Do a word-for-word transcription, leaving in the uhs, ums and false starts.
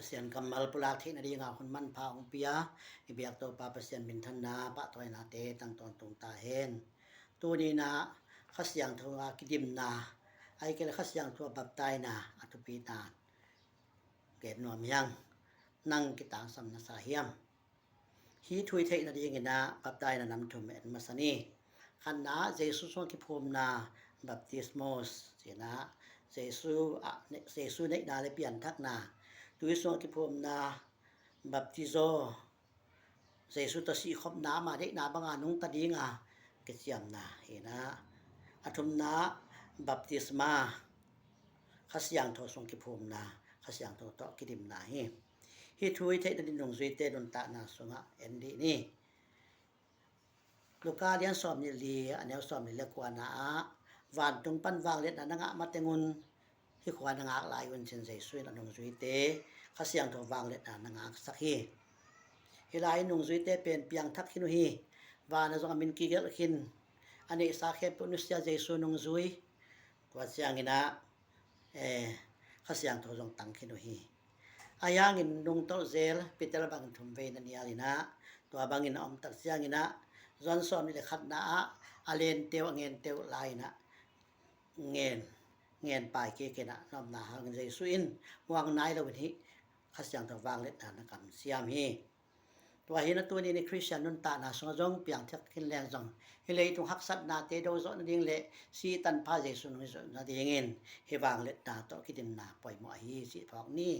Pasian kammal pulak theih nadinga hun manpha hong pia i biak Topa Pasian minthanna pahtawinate tang tawntung ta hen. Tuni-in ah Kha Siangtho a kidimna, ahih kei leh Kha Siangtho a baptaina a thupina gen nuam hi hang. Nang kitangsam na sa hiam? Hih thu i theih nadingin ah baptaina nam thum en masa ni. Khatna, Jesu sungah kiphumna, baptismos, ci-in ah Jesu, ah, ne-, Jesu neihna le pianthakna. Tui sungah kiphumna, baptizo, Jesu tawh sihkhopna, ama deihna banga nungta dinga kiciamna hi-in ah. A thumna, baptisma, Kha Siangtho sung kiphumna, Kha Siangtho tawh kidimna hi. Hih thu i theih nading nungzuite nuntakna sungah en dih ni. Luka lian sawmnih le li, a neu sawmnih le kuana ah, vantung pan vangliatna na ngah mateng un, hih khua na ngak lai un, ci-in Jesu in a nungzuite Kha Siangtho vangliatna na ngaksak hi. Hih lai-in nungzuite pen piangthak khin uh hi. Van ah zong a min kigelh khin, a neihsa khempeuh nusia Jesu nungzui. Tua ciangin ah, eh, Kha Siangtho zong tang khin uh hi. Ahi hangin nungtolh zel Peter bang thumvei na nial in ah, tua bangin a om tak ciangin ah, Johan sawmnih le khatna ah a lente uh, a ngente uh la-in ah, ngen, ngen pai kik in ah, na omna hangin Jesu in muang nai loin hih Kha Siangtho vangliatna na kamsiam hi. Tua hi-in ah tuni-in i Khristian nuntakna sungah zong piangthak khin leng zong, hih leitung haksatnate do zawh nading le sih tanpha Jesu nungzui zawh nadingin hih vangliatna tawh kidimna poimawh ahi cih phawk ni.